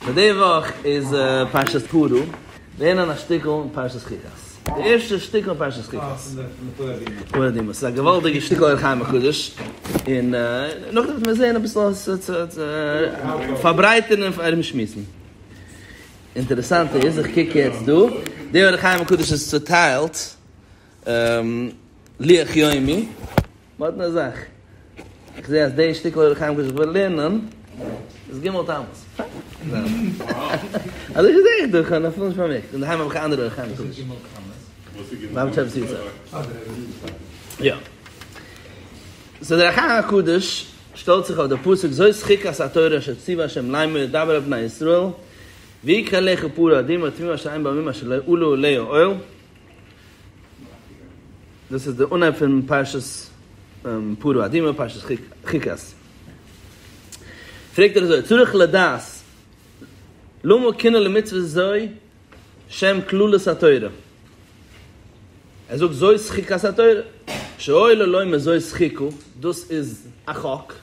פאר די וואך איז פרשת פרה, לערנען א שטיקל אין פרשת חוקת, די ערשטע שטיקל אין פרשת חוקת. פרה אדומה, ס'איז א געוואלדיגע שטיקל אור החיים הקדוש, און נאכדעם וועט מען זען אביסל צו פארברייטערן און ארומשמועסן. אינטערעסאנט איז, איך קוק יעצט דא, די אור החיים הקדוש איז צוטיילט לוח יומי, מאדנע זאך. איך זעה אז די שטיקל אור החיים הקדוש איך וויל לערנען איז ג' תמוז. אזוי זעה איך דא, איך האב אפילו נישט באמערקט. אינדערהיים האב איך א אנדערע אור החיים הקדוש. ביים טשעפ זיצער. יא. סאו דער אור החיים הקדוש שטעלט זיך אויף די פסוק זאת חוקת התורה אשר ציווה ה' לאמור דבר אל בני ישראל ויקחו אליך פרה אדומה תמימה אשר אין בה מום אשר לא עלה עליה עול. דאס איז די אנהייב פון פרשת פרה אדומה, פרשת חוקת. פרעגט ער אזוי, צריך לדעת למה כינה למצוה זו שם כללות התורה? ער זאגט זאת חוקת התורה, שהיה לו לומר זאת חוקה, דאס איז א חוק,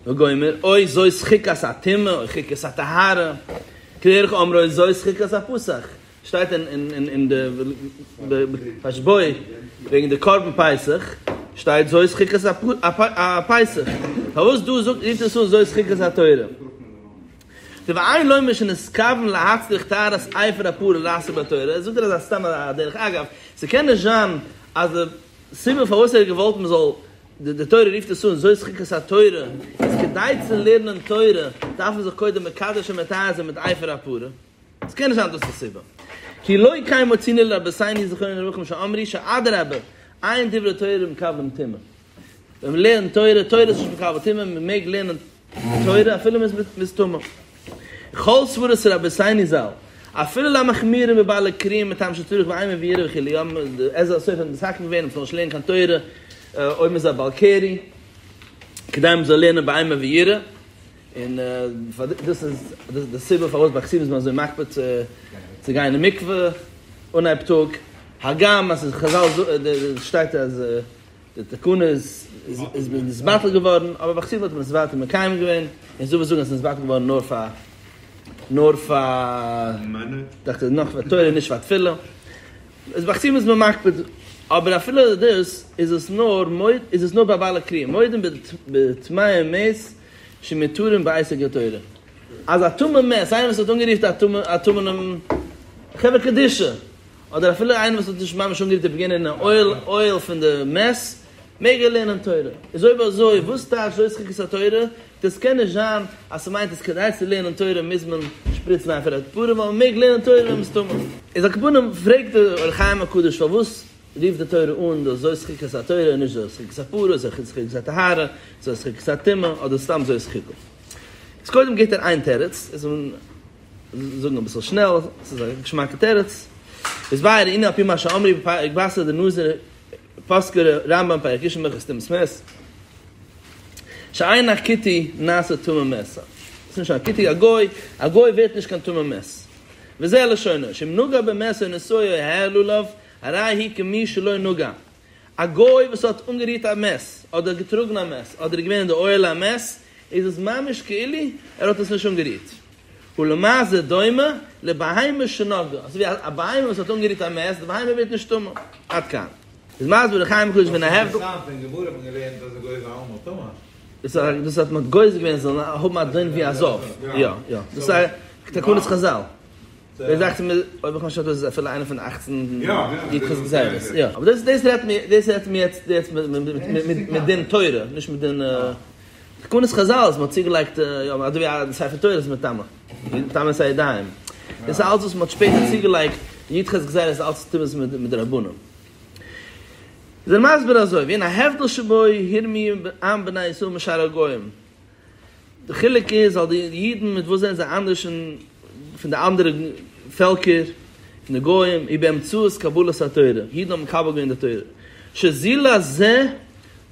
וגומר, או זאת חוקת הטומאה, או חוקת הטהרה, כדרך אומרו זאת חוקת הפסח, שטייט אין די פרשת בא וועגן די קרבן פסח שטייט זאת חוקת הפסח, פארוואס דא זאגט רופט עס אן זאת חוקת התורה? ואין לומר שנתכוון להצריך טהרת אפר הפרה לעסוק בתורה, זאגט ער אזא סתם א דרך אגב, ס'קען נישט זיין אז די סיבה פארוואס ער האט געוואלט מ'זאל די תורה רופט עס אן זאת חוקת התורה איז כדי צו לערנען תורה דארף מען זיך קודם מקדש און מטהר זיין מיט אפר הפרה. עס קען נישט זיין דאס די סיבה. כי לא כן מצינו לרבותינו זכרונם לברכה שאמרו שאדרבה אין דברי תורה מקבלים טומאה. ווען מען לערנט תורה, תורה איז נישט מקבל טומאה, מען מעג לערנען תורה אפילו מען איז טמא. כל סברות רבותינו ז"ל, אפילו למחמירים בבעלי קריאים מטעם שצריך באימה ויראה וכו', יא, די עזרא הסופר האט מתקן געווען אז מען זאל נישט לערנען קיין תורה אויב מען איז א בעל קרי, כדי מען זאל לערנען באימה ויראה. און דאס איז די סיבה פארוואס ביי חסידים איז מען אזוי מקפיד צו גיין אין מקווה אנהייב טאג, הגם אז ס'איז חזל שטייט אז די תקנה איז איז נתבטל געווארן, אבער ביי חסידים האט מען עס ווייטער מקיים געווען, און ס'דא וואס זאגן אז ס'איז נתבטל געווארן נאר פאר נאר פאר דאכט זיך נאך פאר תורה נישט פאר תפילה, איז ביי חסידים איז מען מקפיד, אבער אפילו דאס איז עס נאר איז עס נאר ביי בעלי קריאה, מודים בטמאי מת שמותרים בעסק התורה, אז א טמא מת, איינער וואס האט אנגערירט א טמא'נעם חברה קדישא, אדער אפילו איינער וואס האט נישט ממש אנגערירט איז געווען אין אוהל אוהל פון די מת, מעג ער לערנען תורה. איז אויב אזוי וואס טייטש זאת חוקת התורה? דאס קען נישט זיין אז ס'מיינט אז כדי צו לערנען תורה מוז מען שפריצן אפר הפרה, ווייל מ'מעג לערנען תורה ווען מ'איז טמא. איז על כל פנים פרעגט דער אור החיים הקדוש פארוואס רופט די תורה אן דאס זאת חוקת התורה און נישט זאת חוקת הפרה, זאת חוקת הטהרה, זאת חוקת הטומאה, אדער סתם זאת חוקה. איז קודם געבט ער איין תירוץ, עס זאגן אביסל שנעל, עס איז א געשמאקע תירוץ. איז ביי רעינו על פי מה שאמרו בפרק בתרא דנזיר פסקה רמב"ם פרק ראשון הלכות טומאת מת, שאין הכותי נעשה טמא מת. עס איז נישט א כותי א גוי, א גוי ווערט נישט קיין טמא מת. וזה לשונו, שאם נגע במת או נשאו או העל עליו, הרי הוא כמי שלא נגע. א גוי וואס האט אנגערירט א מת, אדער געטראגן א מת, אדער איז געווען אין די אוהל המת, איז עס ממש כאילו ער האט עס נישט אנגערירט. ולמה זה דומה? לבהמה שנגעה, אזוי ווי א בהמה וואס האט אנגערירט א מת, די בהמה ווערט נישט טמא. עד כאן. איז מסביר אור החיים הקדוש והנה ההבדל. אינטערעסאנט, אין גמרא האט מען געלערנט אז א גוי איז אלעמאל טמא. דאס האט מען גוזר געווען זאל האבן א דין ווי א זב. יא יא. דאס איז א תקנת חזל. דאס דאכט זיך מיר, אויב איך מיין נישט איז אפילו איינע פון די אכצן י"ח גזירות, יא, אבער דאס דאס רעדט מיר, דאס רעדט מיר יעצט יעצט מיט דין תורה, נישט מיט דין תקנות חזל אז מ'האט צוגעלייגט, יא, אזוי ווי א ספר תורה איז מטמא, מטמא את הידיים, דאס איז אלץ וואס מ'האט שפעטער צוגעלייגט, י"ח גזירות איז אלץ טומאות מדרבנן. איז ער מסביר אזוי, והנה ההבדל שבו הורמו עם בני ישראל משאר הגוים. די חילוק איז אז די אידן מיט וואס זענען זיי אנדערש פון די אנדערע פעלקער, פון די גוים, היא באמצעות קבלת התורה, אידן האבן מקבל געווען די תורה, שזולת זה,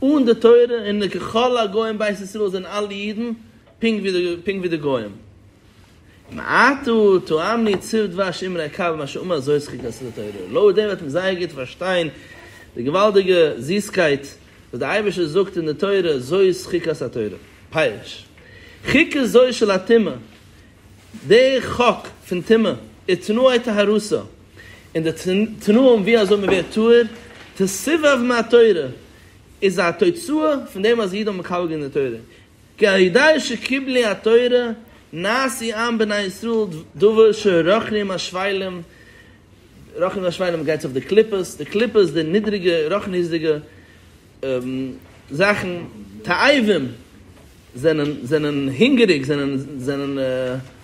אן די תורה, און ככל הגוים בית ישראל זענען אלע אידן פונקט ווי די גוים. מעתה טעמנו צב דבש אמרי קב מה שאמר זאת חוקת התורה, לויט דעם וועט מען זייער גוט פארשטיין די געוואלדיגע זיסקייט וואס דער אייבערשטער זאגט אין די תורה זאת חוקת התורה, פירוש, חוקה זו של הטומאה. די חק פון טומאה ותנאי טהרתה, און די תנאים ווי אזוי מען ווערט טהור, תסובב מהתורה, איז א תוצאה פון דעם אז אידן האבן מקבל געווען די תורה, כי על ידי שקיבלו התורה נעשו עם בני ישראל דבר שהרוחניים השפלים, רוחניים השפלים גייט אויף די קליפות, די קליפות די נידריגע רוחניות'דיגע זאכן, תאבים זענען זענען הונגעריג, זענען זענען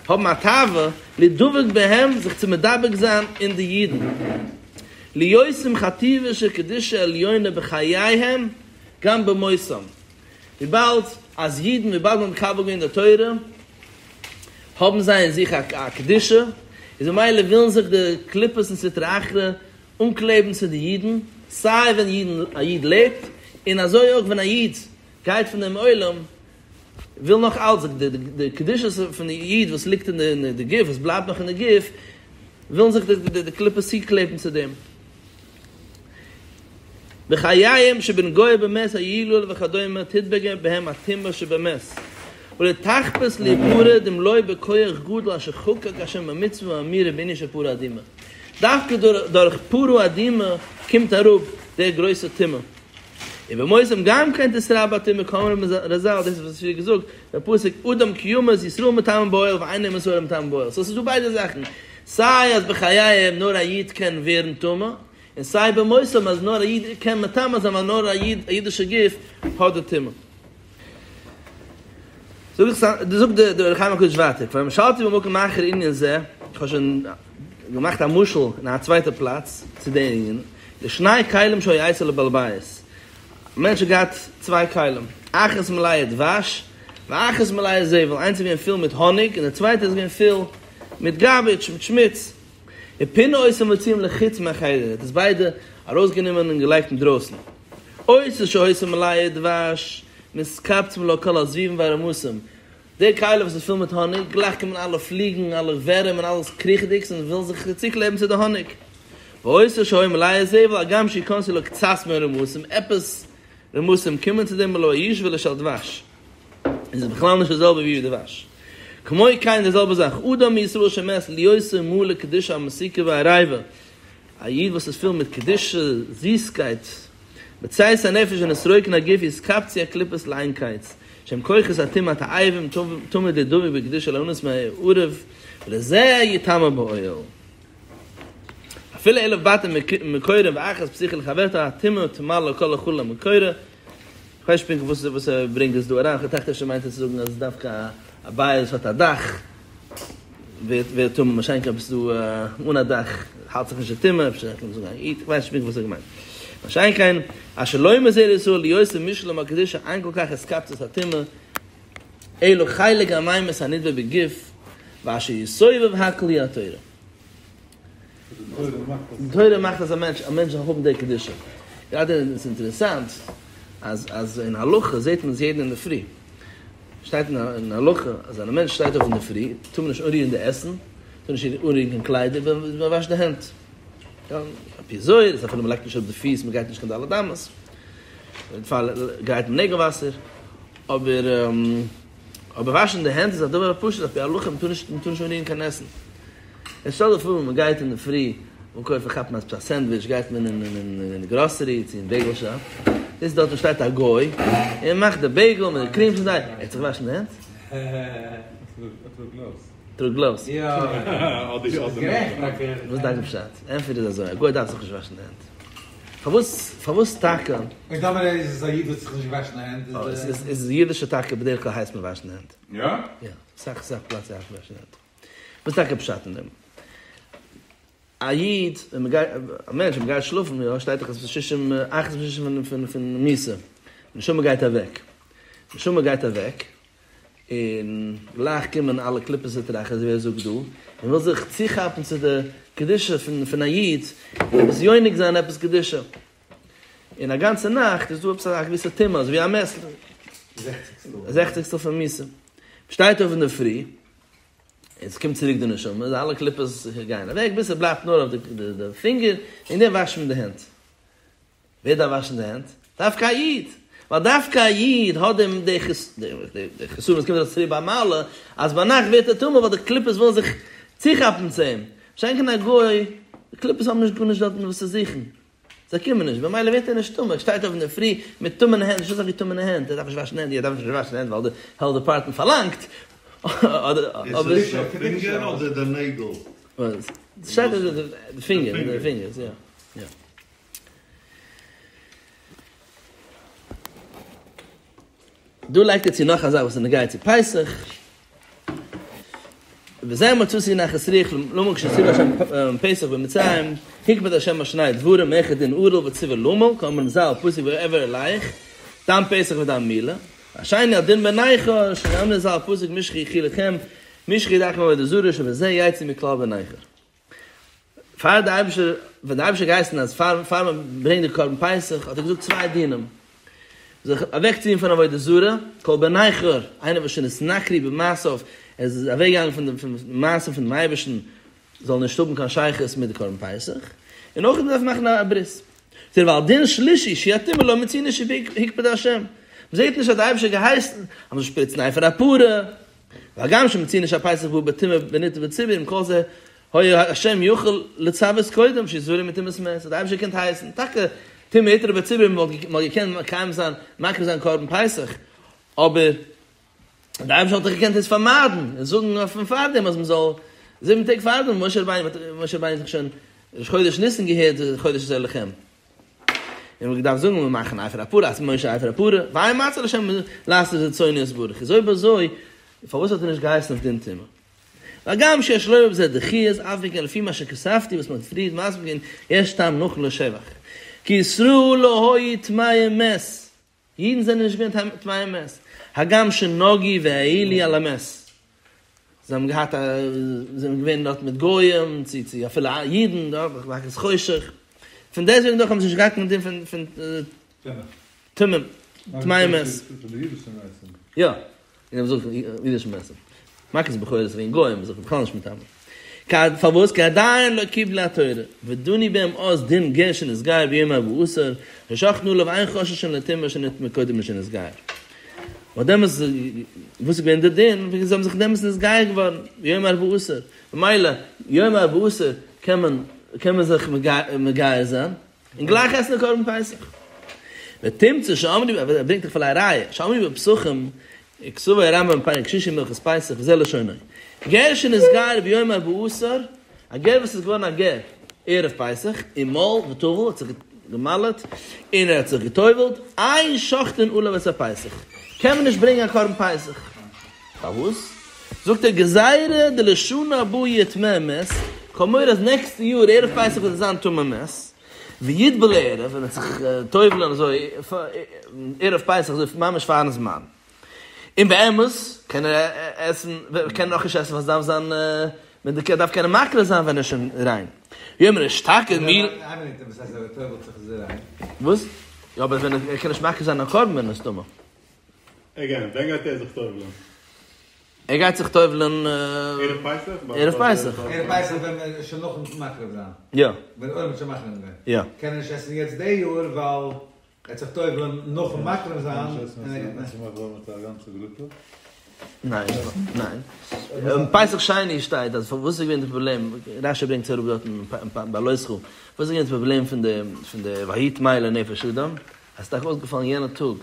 האבן א תאווה לדבק בהם זיך צו מדבק זיין אין די אידן, להיותם חטיבה של קדושה עליונה בחייהם גם במותם. וויבאלד אז אידן וויבאלד מ'האט מקבל געווען די תורה האבן זיי אין זיך א קדושה, איז ממילא ווילן זיך די קליפות און סטרא אחרא אנקלעבן צו די אידן, סיי ווען אידן א איד לעבט, און אזוי אויך ווען א איד גייט פון דעם עולם, וויל נאך אלץ די קדושה פון די איד וואס ליגט אין די גוף, וואס בלייבט נאך אין די גוף, ווילן זיך די קליפות צוקלעבן צו דעם. בחייהם שבנגוע במת היעילו וכדומה תדבק בהם הטומאה שבמת ולתחפש להיפרד אם לא בכח גדול אשר חקק השם במצוה האמירה בענין של פרה אדומה דווקא דורך פרה אדומה קומט אראפ דער גרויסע טומאה ובמותם גם כן תתרבה הטומאה כאמרו רז"ל דאס איז וואס פריער געזאגט דער פסוק אדם כי ימות ישראל מטמאין באוהל ואין אומות העולם מטמאין באוהל סאו ס'איז דא ביידע זאכן סיי אז בחייהם נאר א איד קען ווערן טמא און סיי במותם אז נאר א איד קען מטמא זיין ווייל נאר א איד א אידישע גוף האט די טומאה. זאג איך זאגט דער אור החיים הקדוש ווייטער, כבר משלתי במקום אחר ענין זה, איך האב שוין געמאכט א משל אין א צווייטע פלאץ צו די ענין, לשני כלים שהיו אצל לבעל בית, א מענטש האט געהאט צוויי כלים, אחת מלאה דבש ואחת מלאה זבל, איינס איז געווען פול מיט האניג און די צווייטע איז געווען פול מיט גארביטש, מיט שמוץ. ופינה אותם והוציאם לחוץ מהחדר, ער האט עס ביידע ארויסגענומען און געלייגט אינדרויסן. אותה שהיתה מלאה דבש, מתקבצים לה כל הזבובים והרמשים, די כלי וואס איז פול מיט האניג, גלייך קומען אלע פליגן, אלע ווערים און אלעס קריכעדיגס און ווילן זיך צוקלעבן צו די האניג. ואותה שהיתה מלאה זבל, הגם שיכנסו לה קצת מהרמשים, עפעס רמשים קומען צו דעם לא ישוה לשל דבש. איז עס בכלל נישט די זעלבע ווי דבש. כמו כן די זעלבע זאך, אדם מישראל שמת להיותו מלא קדושה המתוקה והעריבה, א איד וואס איז פול מיט קדושה, זיסקייט, בצאת הנפש ונתרוקן הגוף יתקבצו הקליפות לאין קץ, שהם כוחות הטומאה התאבים תמיד להידבק בקדושה ליהנות מהערב, ולזה יטמא באוהל. אפילו אלף בתים מקורים ואחת פתוחה לחברתה הטומאה תמלא כל החלל המקורה, כ'ווייס נישט פונקטליך וואס וואס ער ברענגט דאס דא אריין, כ'טראכט אפשר מיינט ער צו זאגן אז דווקא א בית וואס האט א דאך ווערט ווערט טמא, מה שאין כן אויב ס'איז דא אן א דאך האלט זיך נישט די טומאה, אפשר קען מען זאגן א איד, כ'ווייס נישט פונקטליך וואס ער האט געמיינט. מה שאין כן אשר לא מזרע ישראל להיותו מושלם הקדושה אין כל כך התקבצות הטומאה אלא חלק המימות הנדבק בגוף ואשר יסובב הכל היא התורה. די תורה מאכט אז א מענטש א מענטש זאל האבן די קדושה. גראדע איז אינטערעסאנט אז אז אין הלכה זעט מען עס יעדן אינדערפרי. שטייט אין הלכה אז ווען א מענטש שטייט אויף אינדערפרי טאר מען נישט אנרירן די עסן, טאר נישט אנרירן קיין קליידער ביז מען וואשט די הענט. על פי זוהר איז אפילו מען לייגט נישט אראפ די פיס מען גייט נישט קיין ד' אמות. דערפאר גייט מען נעגל וואסער. אבער אבער וואשן די הענט איז א דבר פשוט על פי הלכה מען טאר נישט מען טאר נישט אנרירן קיין עסן. און שטעל דיר פאר מען גייט אינדערפרי און קויפן כאפן א סענדוויטש גייט מען אין גראסערי צו אין בעיגל שאפ, זעסט דארטן שטייט א גוי און מאכט די בעיגל מיט די קריעם טשיז, ער האט זיך געוואשן די הענט? טראגט גלאווס. וואס איז דיין פשט? ענטפער איז אזוי, א גוי דארף זיך נישט וואשן די הענט. פארוואס פארוואס טאקע? און טאמער איז עס א איד וואס האט זיך נישט געוואשן די הענט איז די. איז אידישע טאקע בדרך כלל הייסט מען וואשן די הענט. יא? יא, אסאך אסאך פלאץ הייסט מען וואשן די הענט. וואס איז טאקע פשט אין דעם? א איד, ווען מען גייט, א מענטש ווען מען גייט שלאפן, יא, שטייט דאך אז ס'איז שישים, אחת משישים פון פון מיתה, נשמה גייט אוועק, נשמה גייט אוועק, און גלייך קומען אלע קליפות סטרא אחרא אזוי ווי ער זאגט דא, און וויל זיך צוכאפן צו די קדושה פון פון א איד, און עפעס יונק זיין עפעס קדושה. און א גאנצע נאכט איז דא עפעס א געוויסע טומאה, אזוי ווי א מת, א זעכציגסטל פון מיתה. מ'שטייט אויף אינדערפרי, און ס'קומט צוריק די נשמה, אלע קליפות גייען אוועק, ביז ס'בלייבט נאר אויף די פינגער, און דעם וואשט מען די הענט. ווער דארף וואשן די הענט? דווקא א איד! ווייל דווקא א איד האט דעם די חסרון וואס קומט ארויס צוליב א מעלה, אז ביינאכט ווערט ער טמא ווייל די קליפות ווילן זיך צוכאפן צו אים, מה שאין כן א גוי, די קליפות האבן נישט גארנישט דארטן וואס צו זוכן, זיי קומען נישט, במילא ווערט ער נישט טמא, ער שטייט אויף אינדערפרי מיט טמא'נע הענט, נישטא אזא זאך ווי טמא'נע הענט, ער דארף נישט וואשן הענט, ער דארף נישט וואשן הענט ווייל די העלט דעפארטמענט פארלאנגט, אדער איז עס די פינגער אדער די נעגל? ס'שטייט די פינגער, די פינגערס, יא, יא. דא לייגט ער צו נאך א זאך וואס איז נוגע צו פסח. וזה מצאתי נחת רוח למה כשציוה השם פסח במצרים הקפיד השם על שני דברים אחד דין ערל וציוה למול כאמרן ז"ל פסוק ואעבור עליך דם פסח ודם מילה והשני על דין בן נכר שאמרו ז"ל פסוק משכו יחי לכם משכו ידיכם מעבודה זרה שבזה יצאו מכלל בן נכר. פאר די אייבישטער, ווען די אייבישטער האט געהייסן אז פאר פאר מען ברענגט די קרבן פסח האט ער געזאגט צוויי דינים, זיך אוועקציען פון עבודה זרה, כל בן נכר, איינער וואס שנתנכרו במעשיו, ער איז אוועק געגאנגען פון די פון די מעשים פונעם אייבערשטן, זאל נישט האבן קיין שייכות מיט די קרבן פסח, און אויך מען דארף מאכן א ברית. זאגט ער ועל דין שלישי שהוא הטומאה לא מצינו שהקפיד השם, מען זעט נישט אז די אייבישטער האט געהייסן אז מען זאל שפריצן אפר הפרה, והגם שמצינו שהפסח בא בטומאה ונטמא בציבור עם כל זה היה השם יכול לצוות קודם שיזהרו מטומאת מת, האט די אייבערשטער געקענט הייסן, טאקע טומאה הותרה בציבור מען וואלט געקענט מקיים זיין מקריב זיין קרבן פסח, אבער די אייבערשטער וואלט דאך געקענט עס פארמיידן און זאגן פון פארדעם אז מען זאל זיבן טעג פארדעם, משה רבינו משה רבינו האט דאך שוין ראש חודש ניסן געהערט חודש הזה לכם. און מ'האט געדארפט זאגן מיר מאכן אפר הפרה אז משה אפר הפרה ואין מצוי להשם לעשות רצונו יתברך איז אויב אזוי פארוואס האט ער נישט געהייסן אויף דין טומאה? והגם שיש לומר בזה דחיות אף על פי כן לפי מה שכתבתי וואס מ'האט פריער מסביר געווען יש טעם נכון לשבח כי ישראל לא היו טמאי מת אידן זענען נישט געווען טמאי מת, הגם שנגעו והעלו על המת, זיי האבן געהאט א, זיי זענען געווען דארט מיט גוים, צו צו אפילו אידן, דארט מכת חושך, פון דעסטוועגן דאך האבן זיי נישט געהאט קיין דין פון פון טומאה, טמאי מת. יא. און זאגט אידישע מתים. מכת בכורות איז געווען גוים, איז בכלל נישט מטמא. פארוואס? כי עדיין לא קיבלו התורה, ודנו בהם אז דין גר שנתגייר ביום ארבעה עשר, ששחטין עליו אין חוששין לטומאה שנטמא קודם משנתגייר. ווייל דעמאלס, וואס איז געווען די דין? ווייל זיי האבן זיך דעמאלס נתגייר געווארן, ביום ארבעה עשר. ממילא, יום ארבעה עשר קען מען, קען מען זיך מגייר זיין. און גלייך עסן די קרבן פסח. ותמצא שאמרו, ער ברענגט דאך פון א ראיה, שאמרו בפסחים, כתבו הרמב"ם פרק שישי מהלכות פסח וזה לשונו, גר שנתגייר ביום ארבעה עשר, א גר וואס איז געווארן א גר ערב פסח, ומל וטבל, האט זיך געמל'עט, און ער האט זיך גע'טובל'ט, אין שוחטין עליו את הפסח, קען מען נישט ברענגען א קרבן פסח. פארוואס? זאגט ער גזירה דלשנה הבאה יהיה טמא מת, כ'האב מורא אז נעקסטע יאר ערב פסח וועט ער זיין טמא מת, ויטבול ערב, און ער וועט זיך טובל'ען אזוי ערב פסח אזוי ממש פארן זמן, און באמת קען ער עסן, קען ער נאכנישט עסן ווייל ס'דארף זיין, מען דארף קענען מקריב זיין ווען ער איז שוין ריין. ויאמר אשתקד מי. איין מינוט, וואס הייסט אז ער טובל'ט זיך איז ער ריין? וואס? יא אבער ווען ער קען נישט מקריב זיין א קרבן ווען ער איז טמא. עגעין, ווען גייט ער זיך טובל'ען? ער גייט זיך טובל'ען ערב פסח? ערב פסח. ערב פסח ווען מען איז שוין נאכן מקריב זיין. יא. ווען עולם האט שוין מקריב געווען. יא. קען ער נישט עסן יעצט די יאר ווייל ער וועט זיך טובל'ען נאכן מקריב זיין. ניין, ניין. אין פסח שני שטייט אז וואס איז געווען די פראבלעם, רשי ברענגט עס אראפ דארט אין בהעלותך, וואס איז געווען די פראבלעם פון די פון די ויהי טמא לנפש אדם, אז עס איז טאקע אויסגעפאלן יענע טאג,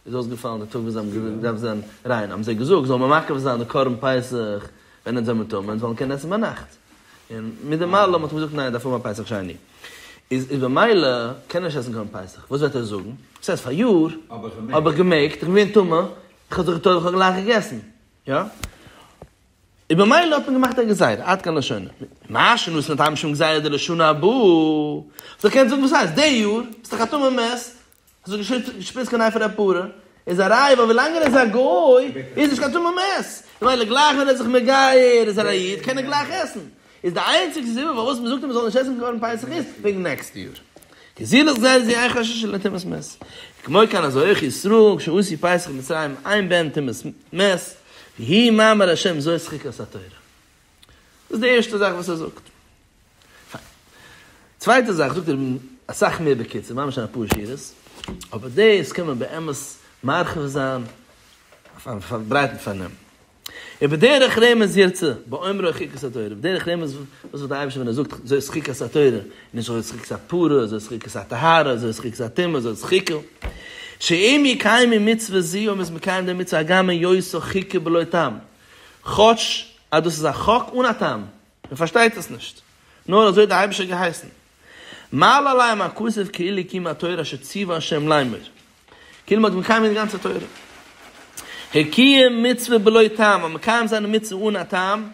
איז אויסגעפאלן די טאג וואס זיי האבן געדארפט זיין ריין, האבן זיי געזאגט זאל מען מקריב זיין די קרבן פסח ווען אונז זעמיר טמא, אונז וועלן קענען עסן ביינאכט, און מיט דעם אלעם האט מען געזאגט ניין דארף האבן א פסח שני, איז איז במילא קען ער נישט עסן קרבן פסח, וואס וועט ער זאגן? וואס הייסט פאריאר האב איך געמעגט, איך בין געווען טמא, איך האב זיך געטובל'ט איך האב גלייך געגעסן, יא? און במילא האט מען געמאכט א גזירה, עד כאן לשונו. מה שנתן הטעם משום גזירה דלשנה הבאה, זיי קענען זאגן וואס הייסט, די יאר איז דאך א טמא מת, האסט נישט געשפריצט קיין אפר הפרה, איז א ראיה ווייל ווילאנג ער איז א גוי איז נישט קיין טמא מת, ממילא גלייך ווען ער איז זיך מגייר איז ער א איד קען ער גלייך עסן, איז די איינציגסטע סיבה פארוואס מען זאגט אים ער זאל נישט עסן קרבן פסח איז וועגן נעקסטע יאר. כי זולת גזירה זו אין חשש לטומאת מת. כמו כן אזוי אויך ישראל כשעשו פסח במצרים אין בהם טומאת מת, והוא מאמר השם זאת חוקת התורה. דאס איז די ערשטע זאך וואס ער זאגט. פיין. צווייטע זאך זאגט ער אסאך מער בקיצור, ממש אין אפאר שורות. אבער דאס קען מען באמת מרחיב זיין אויף א ברייטן פארנעם. ובדרך רמז ירצה באומרו חוקת התורה, בדרך רמז וואס וויל דער אייבערשטער ווען ער זאגט זאת חוקת התורה, נישט זאת חוקת הפרה, זאת חוקת הטהרה, זאת חוקת הטומאה, זאת חוקה. שאם יקיימו מצוה זו, אויב מ'איז מקיים די מצוה הגם היותה חוקה בלא טעם, כאטש אז דאס איז א חוק אן א טעם, מ'פארשטייט עס נישט, נאר אזוי האט דער אייבערשטער געהייסן. מעלה עליהם הכתוב כאילו קיימו התורה אשר ציווה ה' לאמור. כאילו מ'האט מקיים געווען די גאנצע תורה. הקיום מצוה בלא טעם, אז מקיים זיין א מצוה אן א טעם,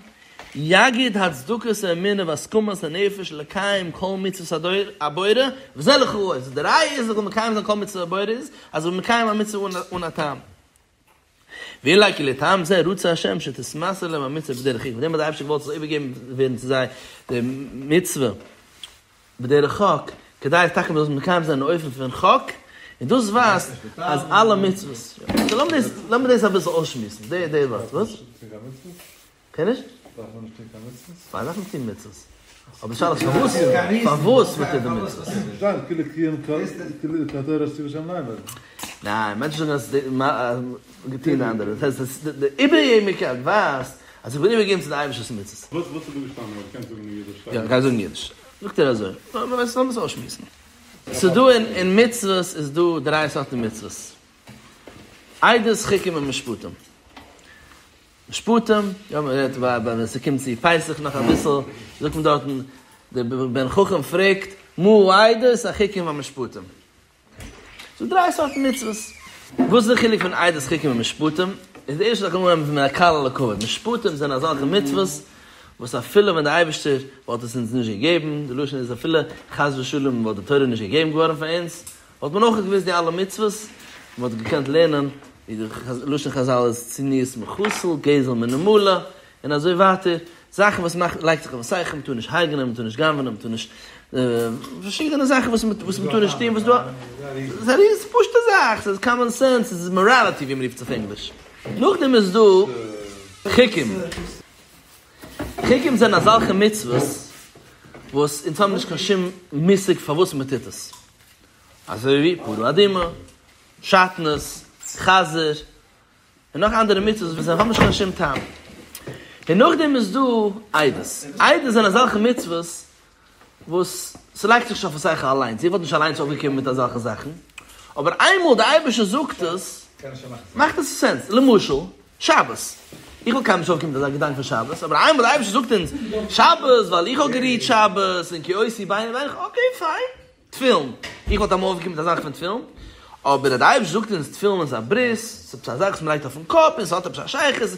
יגיד הצדקת האמונה והסכמת הנפש לקיים כל מצוות הבורא, וזה לך האות. די ראיה איז אז מקיים זיין כל מצוות הבורא איז, אז מ'איז מקיים א מצוה אן א טעם. ואולי כי לטעם זה רצה ה' שתתמסר להם המצוה בדרך חוק, פאר דעם האט דער אייבערשטער געוואלט ס'זאל איבערגעגעבן ווערן צו זיי די מצוה בדרך חוק, כדי טאקע מ'זאל עס מקיים זיין אין אופן פון חוק, און דאס ווייזט אז אלע מצוות, סאו לאמיר דאס אביסל אויסשמועסן, די ווארט, וואס? קען נישט? דארף מען נישט טון קיין מצוות? ווייל דארף מען טון מצוות. אבער די שאלה איז פארוואס, פארוואס מען טוט די מצוות. שטייט כאילו קיים כאילו התורה אשר ציווה השם לאמר. ניין, מענטשן זאגן אז געטון די אנדערע. דאס הייסט די איבעריעמיגקייט ווייזט אז איך בין איבערגעגעבן צו די אייבערשטער'ס מצוות. וואס איז דא געשטאנען? אויב קענסט זאגן אין אידיש. יא, כ'גיי זאגן אידיש. זאגט ער אזוי, לאמיר עס אויסשמועסן. ס'דא אין מצוות איז דא דריי סארטן מצוות. עדות, חוקים און משפטים. משפטים, יא מען רעדט ביי ווען ס'קומט צו פסח נאך אביסל, זאגט מען דארטן, דער בן חכם פרעגט, מה העדות החוקים והמשפטים? ס'דא דריי סארטן מצוות. וואס איז די חילוק פון עדות חוקים און משפטים? איז די ערשטע זאך אנגעהויבן פון מן הקל אל הכבד, משפטים זענען אזעלכע מצוות וואס אפילו ווען דער אייבערשטער וואלט עס אונז נישט געגעבן, די לשון איז אפילו חס ושלום וואלט די תורה נישט געגעבן געווארן פאר אונז, וואלט מען אויך געוואוסט די אלע מצוות, מען וואלט געקענט לערנען ווי די לשון חזל איז צניעות מחתול, גזל מנמלה, און אזוי ווייטער, זאכן וואס מאכט לייגט זיך אויפן שכל, מען טאר נישט הרג'נען, מען טאר נישט גנב'נען, מען טאר נישט, פארשידענע זאכן וואס מען טאר נישט טון, וואס דא, ס'איז א פשוטע זאך, ס'איז קאמאן סענס, ס'איז מאראליטי ווי מען רופט עס אויף ענגליש. נאכדעם איז דא חוקים. חוקים זענען אזעלכע מצוות וואס אונז האבן נישט קיין שום מושג פארוואס מען טוט עס. אזוי ווי פרה אדומה, שעטנז, חזיר, און נאך אנדערע מצוות וואס האבן נישט קיין שום טעם. און נאכדעם איז דא עדות. עדות זענען אזעלכע מצוות וואס ס'לייגט זיך נישט אויפן שכל אליינס, איך וואלט נישט אליינס אויפגעקומען מיט אזעלכע זאכן, אבער איינמאל די אייבערשטער זאגט עס, מאכט עס סענס. למשל, שבת. איך וואלט קיינמאל נישט אויפגעקומען מיט אזא געדאנק פון שבת, אבער איינמאל די אייבערשטער זאגט אונז שבת ווייל איך האב גערוהט שבת און כי אותי ביני לבינך, okay fine. תפילין, איך וואלט אמאל אויפגעקומען מיט א זאך פון תפילין, אבער אז די אייבערשטער זאגט אונז תפילין איז א ברית, ס'איז עפעס א זאך וואס מ'לייגט אויפן קאפ און ס'האט עפעס א שייכות,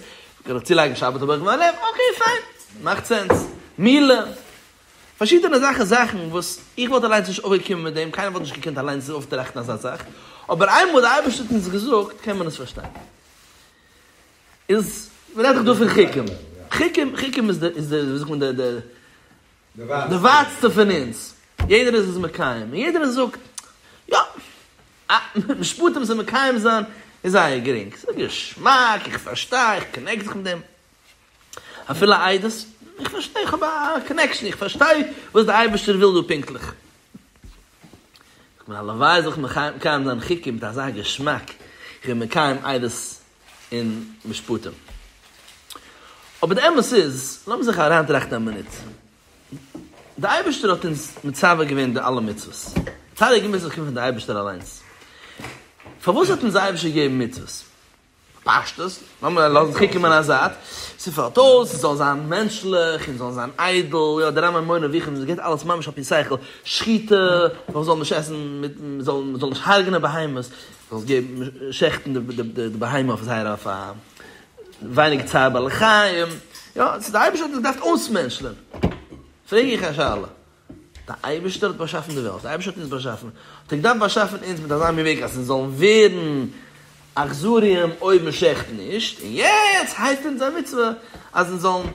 קען איך צולייגן שבת האב איך בלב, okay fine, מאכט sense. מילה, פארשידענע אזעלכע זאכן וואס איך וואלט אליינס נישט אויפגעקומען מיט דעם, קיינער וואלט נישט געקענט אליינס אויפטראכטן אזא זאך, אבער איינמאל די אייבערשטער האט אונז געזאגט קען מען עס פארשטיין. איז, מ'רעדט דאך דא פון חוקים, חוקים, חוקים איז די, איז די, ווי זאגט מען, די, די, די ווייטסטע פון אונז, יעדער איז עס מקיים, און יעדער זאגט, יא, משפטים צו מקיים זיין איז זייער גרינג, ס'איז געשמאק, איך פארשטיי, איך connect זיך מיט דעם, אפילו עדות, איך פארשטיי, איך האב א connection, איך פארשטיי וואס דער אייבערשטער וויל דא פונקטליך. זאגט מען הלוואי זאל איך מקיים זיין חוקים מיט אזא געשמאק, איך בין מקיים עדות און משפטים. אבער די אמת איז, לאמיר זיך אריינטראכטן א מינוט, די אייבערשטער האט אונז מצווה געווען די אלע מצוות, תרי"ג מצוות קומט פון די אייבערשטער אליינס, פארוואס האט אונז די אייבערשטער געגעבן מצוות? פשטות, לאמיר לאזן חוקים אין א זייט, ס'פעלט אויס ס'זאל זיין מענטשליך און זאל זיין איידל, יא דער רמב"ם מורה נבוכים עס גייט אלעס ממש על פי שכל, שחיטה, מען זאל נישט עסן מיט, מען זאל מען זאל נישט הרג'נען בהמות, זאלסט געבן שעכטן די די בהמה אויף זייער אויף א ווייניג צער בעלי חיים, יא, ס'איז די אייבערשטער האט עס געדארפט אויסמענטשלען, פרעג איך א שאלה. דער אייבערשטער האט באשאפן די וועלט, דער אייבערשטער האט אונז באשאפן, האט ער געדארפט באשאפן אונז מיט אזא מין וועג אז אונז זאלן ווערן אכזריים אויב מען שעכט נישט, און יעצט הייסט אונז א מצוה אז אונז זאלן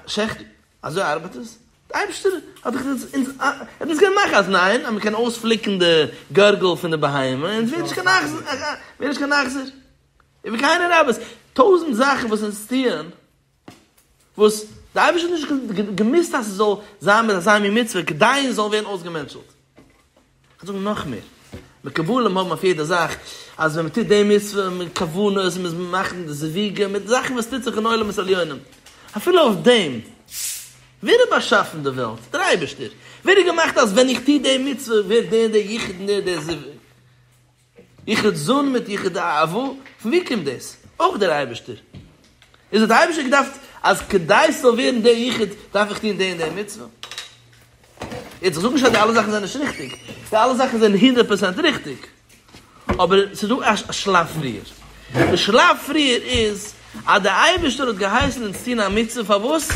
שעכטן, אזוי ארבעט עס? דער אייבערשטער האט דאך אונז, אונז, ער האט אונז געמאכט אז ניין, אז מען קען אויספליקן די גארגל פון די בהמה און עס ווערט נישט קיין אכזר, ווערט נישט קיין אכזר, וכהנה רבות, טויזנט זאכן וואס אונז טוען. וואס די אייבערשטער האט נישט געמוזט אז ס'זאל זיין מיט אזא מין מצוה כדי אונז זאלן ווערן אויסגעמענטשלט. איך זאג נאך מער, מקובלים האבן אויף יעדע זאך אז ווען מ'טוט די מצוה מיט כוונות און מ'איז מאכן די זיווגים מיט זאכן וואס טוט זיך אין עולמות עליונים, אפילו אויף דעם, ווער האט באשאפן די וועלט? דער אייבערשטער. ווער האט געמאכט אז ווען איך טו די מצוה ווערט דער און דער יחוד און דער און דער זיווג? יחוד זון מיט יחוד אב, פון ווי קומט דאס? אויך דער אייבערשטער. איז האט דער אייבערשטער געדארפט אז כדי ס'זאל ווערן דער יחוד דארף איך טון די און די מצוה? יעצט איך זאג נישט אז די אלע זאכן זענען נישט ריכטיג, די אלע זאכן זענען הונדערט פראצענט ריכטיג, אבער ס'איז דא א שלב פריער. די שלב פריער איז אז דער אייבערשטער האט געהייסן אונז טון א מצוה פארוואס?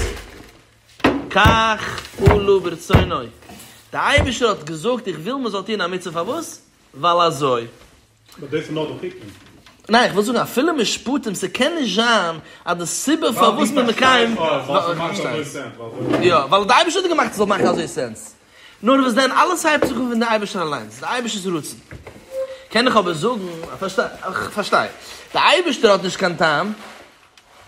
כך עלה ברצונו. דער אייבערשטער האט געזאגט איך וויל מען זאל טון א מצוה פארוואס? ווייל אזוי. באט דאס איז נאר די חוקים. ניין איך וויל זאגן אפילו משפטים ס'קען נישט זיין אז די סיבה פארוואס מען מקיים יא ווייל די אייבערשטער האט געמאכט ס'זאל מאכן אזוי sense נאר וואס דען אלעס הייבט זיך אן פון די אייבערשטער אליינס די אייבערשטער'ס רצון קען איך אבער זאגן איך פארשטיי די אייבערשטער האט נישט קיין טעם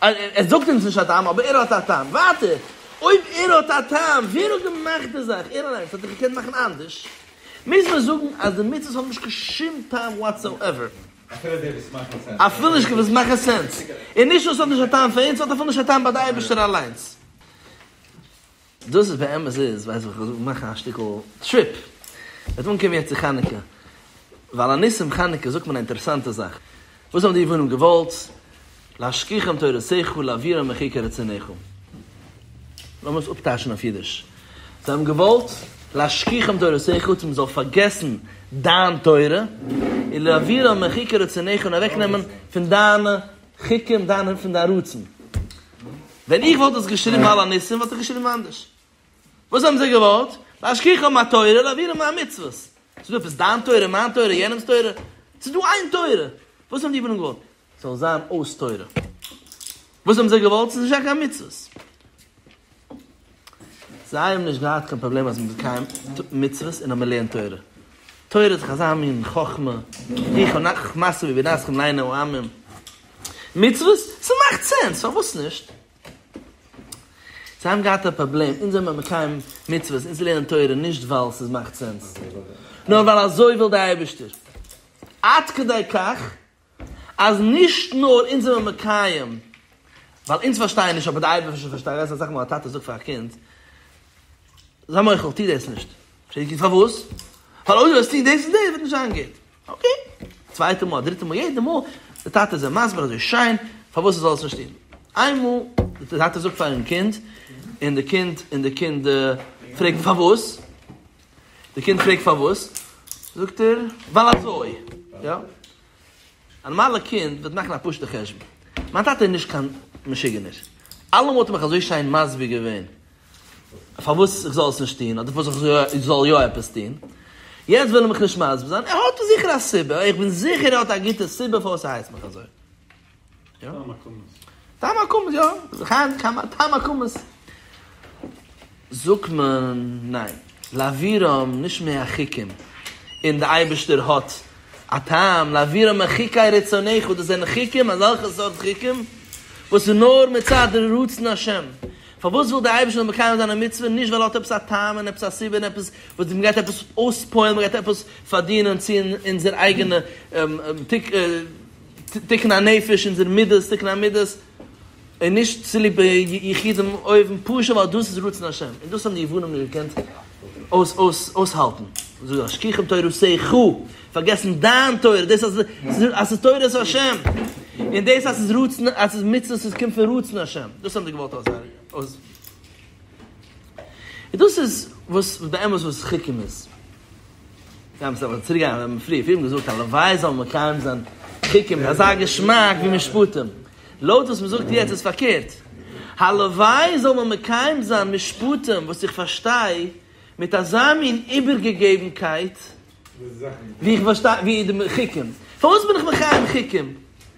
ער זאגט אונז נישט א טעם אבער ער האט א טעם ווייטער אויב ער האט א טעם ווער האט געמאכט די זאך ער אליינס האט דאך געקענט מאכן אנדערש מוז מען זאגן אז די מצוות האבן נישט קיין שום טעם whatsoever. אפילו די וואס מאכן sense. אפילו נישט וואס מאכן sense. און נישט נאר ס'האט נישט א טעם פאר אונז, ס'האט אפילו נישט א טעם ביי די אייבערשטער אליינס. דאס איז באמת איז, ווייס איך, כ'זאל מאכן א שטיקל trip. מ'וועט אנקומען יעצט צו חנוכה. ועל הניסים חנוכה זאגט מען א אינטערעסאנטע זאך. וואס האבן די יוונים געוואלט? להשכיחם תורתך להעבירם מחוקי רצונך. לאמיר עס אפטייטשן אויף אידיש. זיי האבן געוואלט להשכיחם תורתך צו מען זאל פארגעסן דיין תורה, און להעבירם מחוקי רצונך און אוועקנעמען פון דיינע חוקים, דיינע פון דיין רצון. ווען איך וואלט עס געשריבן על הניסים וואלט איך געשריבן אנדערש. וואס האבן זיי געוואלט? להשכיחם התורה להעבירם מהמצוות. ס'איז דא עפעס דיין תורה, מיין תורה, יענעמ'ס תורה? ס'איז דא איין תורה! וואס האבן די יוונים געוואלט? ס'זאל זיין אויס תורה. וואס האבן זיי געוואלט? ס'איז נישט זיין קיין מצוות. זיי האבן נישט געהאט קיין פראבלעם אז מ'איז מקיים מצוות און אז מ'לערנט תורה. תורה איז דאך אזא מין חכמה, היא חכמתכם ובינתכם לעיני העמים. מצוות? ס'מאכט sense, פארוואס נישט? זיי האבן געהאט א פראבלעם, אונז זעמיר מקיים מצוות, אונז לערנען תורה נישט ווייל ס'איז מאכט sense, נאר ווייל אזוי וויל דער אייבערשטער. עד כדי כך אז נישט נאר אונז זעמיר מקיים, ווייל אונז פארשטייען נישט אבער דער אייבערשטער פארשטייט, ווייסט אסאך מאל א טאטע זאגט פאר א קינד, זיי מוחל, טו דאס נישט. פרעגט די קינד פארוואס? ווייל אויב דו וועסט טון דאס און דאס וועט נישט זיין גוט. okay, צווייטע מאל, א דריטע מאל, יעדע מאל, די טאטע איז אים מסביר אזוי שיין פארוואס ער זאל עס נישט טון. איינמאל, די טאטע זאגט פארן קינד, און די קינד, און די קינד פרעגט פארוואס, די קינד פרעגט פארוואס, זאגט ער, ווייל אזוי, יא. א נארמאלע קינד וועט מאכן א פשוטע חשבון, מיין טאטע איז נישט קיין משוגענער, אלעמאל האט ער מיך אזוי שיין מסביר געווען פארוואס איך זאל עס נישט טון, אדער פארוואס איך זאל יא עפעס טון, יעצט וויל ער מיך נישט מסביר זיין, ער האט זיכער א סיבה, איך בין זיכער ער האט א גוטע סיבה פארוואס ער הייסט מיך אזוי. טעם הכמוס. טעם הכמוס, יא. טעם הכמוס. זאגט מען, ניין. להעבירם נישט מהחוקים, און די אייבערשטער האט א טעם, להעבירם מחוקי רצונך, דאס זענען חוקים, אזעלכע סארט חוקים, וואס איז נאר מצד רצון השם. פארוואס וויל דער אייבערשטער זאל מקיים זיין א מצוה, נישט ווייל ער האט עפעס א טעם און עפעס א סיבה און עפעס וואס מען גייט עפעס אויספועלן, מען גייט עפעס פארדינען צו אונזער אייגענע תיקון הנפש, אונזער מידות, תיקון המידות, און נישט צוליב יחודים אויבן, פשוט ווייל דאס איז רצון השם, און דאס האבן די יוונים נישט געקענט אויסהאלטן, זאגט להשכיחם תורתך, פארגעסן דיין תורה, דאס אז ס'איז תורת השם, און דאס אז ס'איז רצון, אז ס'איז מצוות, עס קומט פון רצון השם, דאס האבן זיי געוואלט אויס. און דאס איז וואס באמת וואס חוקים איז. באמת אבער צוריק גיין ווען פריער פריער האבן געזאגט הלוואי זאל מען מקיים זיין חוקים מיט אזא געשמאק ווי משפטים. לויט וואס מ'זאגט יעצט איז פארקערט. הלוואי זאל מען מקיים זיין משפטים וואס איך פארשטיי מיט אזא מין איבערגעגעבנקייט ווי איך פארשטיי ווי די חוקים. פארוואס בין איך מקיים חוקים?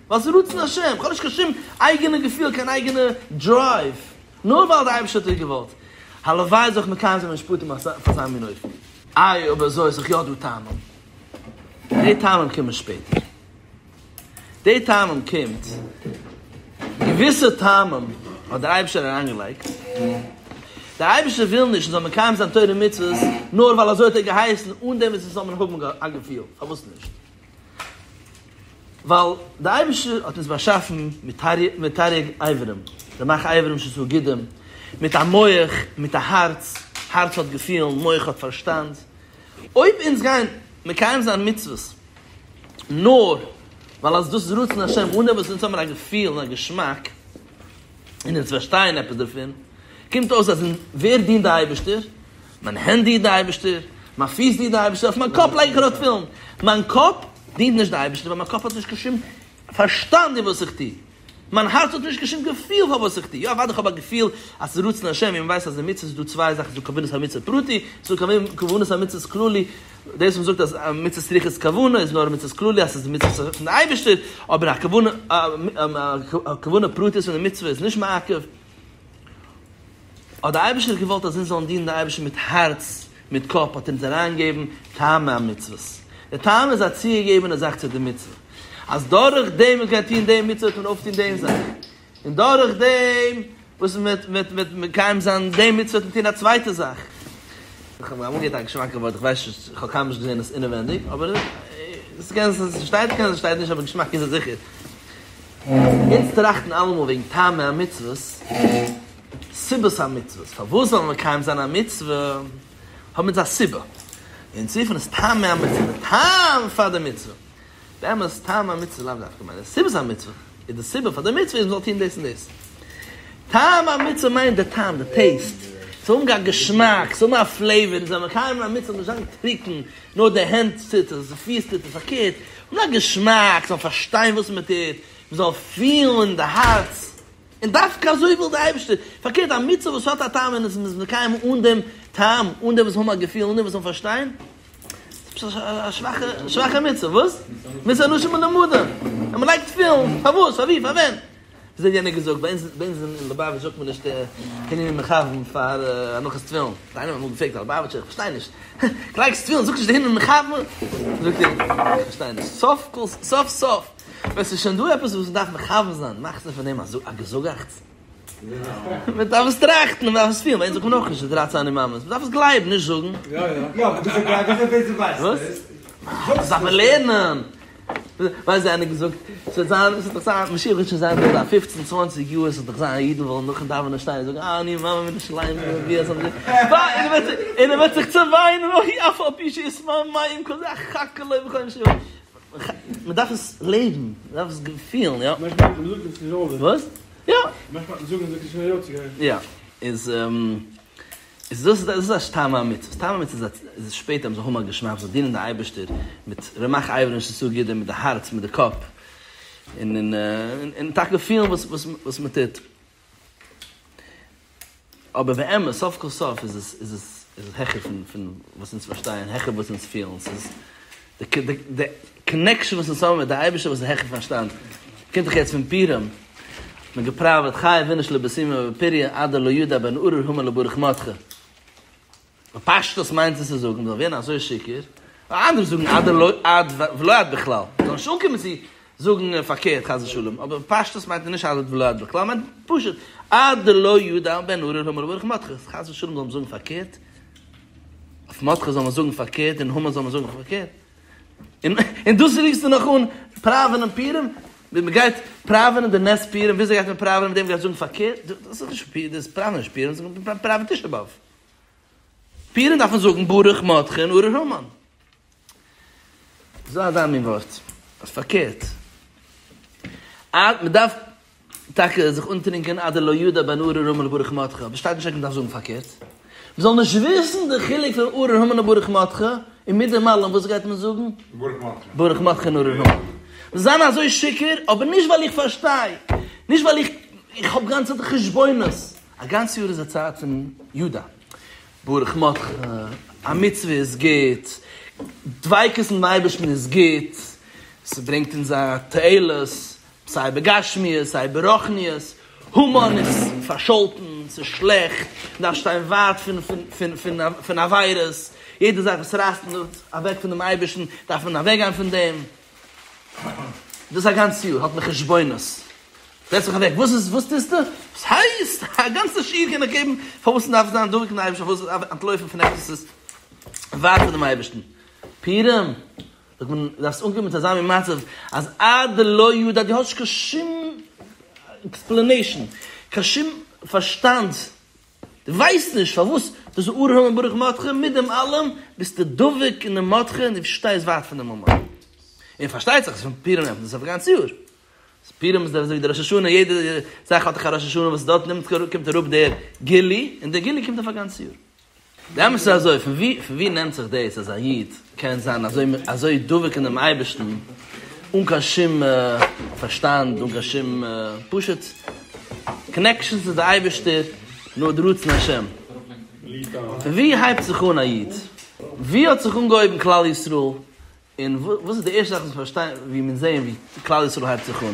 ווייל ס'איז רצון השם, כ'האב נישט קיין שום אייגענע געפיל, קיין אייגענע drive, נאר ווייל די אייבערשטער האט דיר געוואלט. הלוואי זאל איך מקיים זיין משפטים אויף אזא מין אופן. איי אויב אזוי איז דאך יא דא טעמים. די טעמים קומען שפעטער. די טעמים קומט, געוויסע טעמים האט דער אייבערשטער אריינגעלייגט. דער אייבערשטער וויל נישט מ'זאל מקיים זיין תורה ומצוות נאר ווייל אזוי האט ער געהייסן אן דעם וואס מ'זאל האבן א געפיל, פארוואס נישט? ווייל דער אייבערשטער האט אונז באשאפן מיט תרי"ג אברים, רמ"ח אברים שס"ה גידים, מיט א מח, מיט א הארץ, הארץ האט געפילן, מח האט פארשטאנד, אויב אונז גייען מקיים זיין מצוות נאר ווייל אז דאס איז רצון השם אן דעם וואס אונז האבן א געפיל און א געשמאק, און אונז פארשטייען עפעס דערפון, קומט אויס אז ווער דינט די אייבערשטער? מיין הענט דינט די אייבערשטער, מיין פיס דינט די אייבערשטער, אויף מיין קאפ לייג איך ארויף תפילין, מיין קאפ דינט נישט די אייבערשטער ווייל מיין קאפ האט נישט קיין שום פארשטאנד אין וואס איך טו, מיין הארץ האט נישט קיין שום געפיל פאר וואס איך טו, יא אוודאי איך האב א געפיל אז ס'איז רצון השם, ווי מ'ווייסט אז אין מצוות איז דא צוויי זאכן, ס'איז דא כוונת המצוה פרטי, ס'איז דא כוונת המצוות כללי, דאס וואס מ'זאגט אז מצוות צריכות כוונה איז נאר מצוות כללי אז ס'איז מצוות פון די אייבערשטער, אבער א כוונה א כוונה פרטית פון די מצוה איז נישט מעכב. האט די אייבערשטער געוואלט אז אונז זאלן דינען די אייבערשטער מיט הארץ, מיט קאפ, האט ער אונז אריינגעגעבן טעמי המצוות. די טעם איז א צוגעגעבענע זאך צו די מצוה, אז דורך דעם וואס מ'גייט טון די מצוה וועט מען אויפטון דעם זאך, און דורך דעם וואס מען וועט וועט מקיים זיין די מצוה וועט מען טון א צווייטע זאך. איך האב אמאל געהערט א געשמאקע ווארט, איך ווייס נישט, איך האב קיינמאל נישט געזען עס אינעווענדיג, אבער עס קען זיין עס שטייט, קען זיין עס שטייט נישט, אבער געשמאק איז עס זיכער. אונז טראכטן אלעמאל וועגן טעמי המצוות, סיבת המצוות, פארוואס זאל מען מקיים זיין א מצוה, האבן אונז א סיבה, אונז רופן עס טעמי המצוה, די טעם פאר די מצוה. באמת טעם המצוה לאו דווקא מיינט די סיבת המצוה, איז די סיבה פאר די מצוה איז מ'זאל טון דאס און דאס. טעם המצוה מיינט די טעם, די טעיסט, ס'זאל האבן א געשמאק, ס'זאל האבן א פלעיווער, און זאל מקיים א מצוה זאל נישט זיין טרוקן, נאר די הענט טוט עס, די פיס טוט עס, פארקערט, האבן א געשמאק, זאל פארשטיין וואס מען טוט, מ'זאל פילן אין די הארץ, און דווקא אזוי וויל די אייבערשטער, פארקערט א מצוה וואס האט א טעם און עס איז מקיים אן דעם טעם, אן דעם וואס האבן א געפיל, אן דעם וואס זאלן פארשטיין, א שוואכע שוואכע מצוה, וואס? מצות אנשים מלומדה, אז מען לייגט תפילין, פארוואס? פאר ווי? פאר ווען? וויאזוי האט יענער געזאגט, ביי אונז ביי אונז אין ליובאוויטש זאגט מען נישט הנני מכוון פאר הנחת תפילין, האט איינער אמאל געפרעגט א ליובאוויטשער, איך פארשטיי נישט, לייגסט תפילין זאגסט נישט די הנני מכוון? זאגט ער, איך פארשטיי נישט, סוף כל סוף סוף ווען ס'איז שוין דא עפעס וואס מ'דארף מכוון זיין, מאכסטו פון דעם א געזאגאכטס? מען דארף עס טראכטן, מען דארף עס פילן, ביי אונז זאגט מען אויך נישט די דרייצן אני מאמין'ס, מען דארף עס גלייבן, נישט זאגן. יא יא, אבער וויאזוי גלייבט וויאזוי ווייסט וואס? דאס דארף מען לערנען. ווייסט ווי איינער געזאגט, עס וועט זיין, עס וועט דאך זיין, משיח וועט שוין זיין דא אין פופצן צוואנציג יאר, עס וועט דאך זיין אידן וועלן נאכן דאווענען שטיין און זאגן אה אני מאמין בירושלים ווי אזוי און ער וועט זיך צעוויינען אוי אף על פי שיתמהמה כזה אחכה לו בכל נפשי. מען דארף עס לעבן, מען דארף עס פילן, יא. וואס? יא. יא. איז איז דאס דאס איז א טעם המצוות. טעם המצוות איז שפעטער מ'זאל האבן א געשמאק, מ'זאל דינען די אייבערשטער מיט רמ"ח אברים שס"ה גידים, מיט די הארץ, מיט די קאפ, און און און טאקע פילן וואס וואס וואס מ'טוט. אבער באמת, סוף כל סוף איז עס איז עס איז עס העכער פון פון וואס אונז פארשטייען, העכער וואס אונז פילן, ס'איז די די די קאנעקשאן וואס אונז האבן מיט די אייבערשטער וואס איז העכער פארשטאנד. קומט דאך יעצט פון פורים, מען געפראוועט חייב איניש לבסומי בפוריא עד דלא ידע בין ארור המן לברוך מרדכי. בפשטות מיינט עס צו זאגן מ'זאל ווערן אזוי שיכור, ווייל אנדערע זאגן עד דלא עד ולא עד בכלל, מ'זאל נישט אנקומען צו זאגן פארקערט חס ושלום, אבער בפשטות מיינט ער נישט עד ולא עד בכלל, מיינט פשוט עד דלא ידע בין ארור המן לברוך מרדכי, חס ושלום זאל מען זאגן פארקערט, אויף מרדכי זאל מען זאגן פארקערט און המן זאל מען זאגן פארקערט, און דאס רופסטו נאך אן פראווענען פורים? ווי מען גייט פראווענען די נס פורים, וויאזוי גייט מען פראווענען מיט דעם גייט זאגן פארקערט? דאס איז נישט פורים, דאס פראווען נישט פורים, דאס איז פראווען תשעה באב. פורים דארף מען זאגן ברוך מרדכי און ארור המן. זאג אזא מין ווארט, אז פארקערט. מען דארף טאקע זיך אנטרינקען עד דלא ידע בין ארור המן לברוך מרדכי, אבער שטייט נישט אז מען דארף זאגן פארקערט. מען זאל נישט וויסן די חילוק פון ארור המן און ברוך מרדכי, און מיט דעם אלעם וואס גייט מען זאגן? ברוך מרדכי און ארור המן. זיין אזוי שיכור, אבער נישט ווייל איך פארשטיי, נישט ווייל איך איך האב גאנצע חשבונות, א גאנץ יאר איז א צייט פון ידע, ברוך מרדכי, א מצוה איז גוט, דביקות אין אייבערשטן איז גוט, ס'ברענגט אונז א תועלת, סיי בגשמיות סיי ברוחניות, המן איז פארשאלטן, ס'איז שלעכט, מ'דארף שטיין ווייט פון עבירות, יעדע זאך וואס רייסט אונז אוועק פון דעם אייבערשטן דארף מען אוועקגיין פון דעם, דאס א גאנץ יאר האט מען חשבונות. זעץ זיך אוועק, וואס איז, וואס טוסטו? וואס הייסט? א גאנצע שיעור קען איך געבן פארוואס מען דארף זיין דבוק אין אייבערשטן, פארוואס מען דארף אנטלויפן פון עפעס וואס איז ווייט פונעם אייבערשטן. פורים, זאגט מען, דארפסט אנקומען צו אזא מין מצב אז עד דלא ידע, דו האסט נישט קיין שום explanation, קיין שום פארשטאנד, דו ווייסט נישט פארוואס דאס איז ארור המן ברוך מרדכי, מיט דעם אלעם ביסטו דבוק אין דעם מרדכי און דו שטייסט ווייט פון דעם המן. און פארשטייט זיך אז פון פורים נעמט מען דאס אויף א גאנץ יאר. פורים איז אזוי ווי די ראש השנה, יעדע זאך האט דאך א ראש השנה וואס דארט נעמט קומט אראפ דער גילוי, און דער גילוי קומט אויף א גאנץ יאר. די אמת איז אזוי, פון ווי פון ווי נעמט זיך דאס אז א איד קען זיין אזוי אזוי דבוק אין דעם אייבערשטן אן קיין שום פארשטאנד, אן קיין שום פשוט connection צו די אייבערשטער, נאר די רצון השם. פון ווי הייבט זיך אן א איד? ווי האט זיך אנגעהויבן כלל ישראל? און וואס איז די ערשטע זאך וואס מיר פארשטיין ווי מיר זעען ווי כלל ישראל הייבט זיך אן?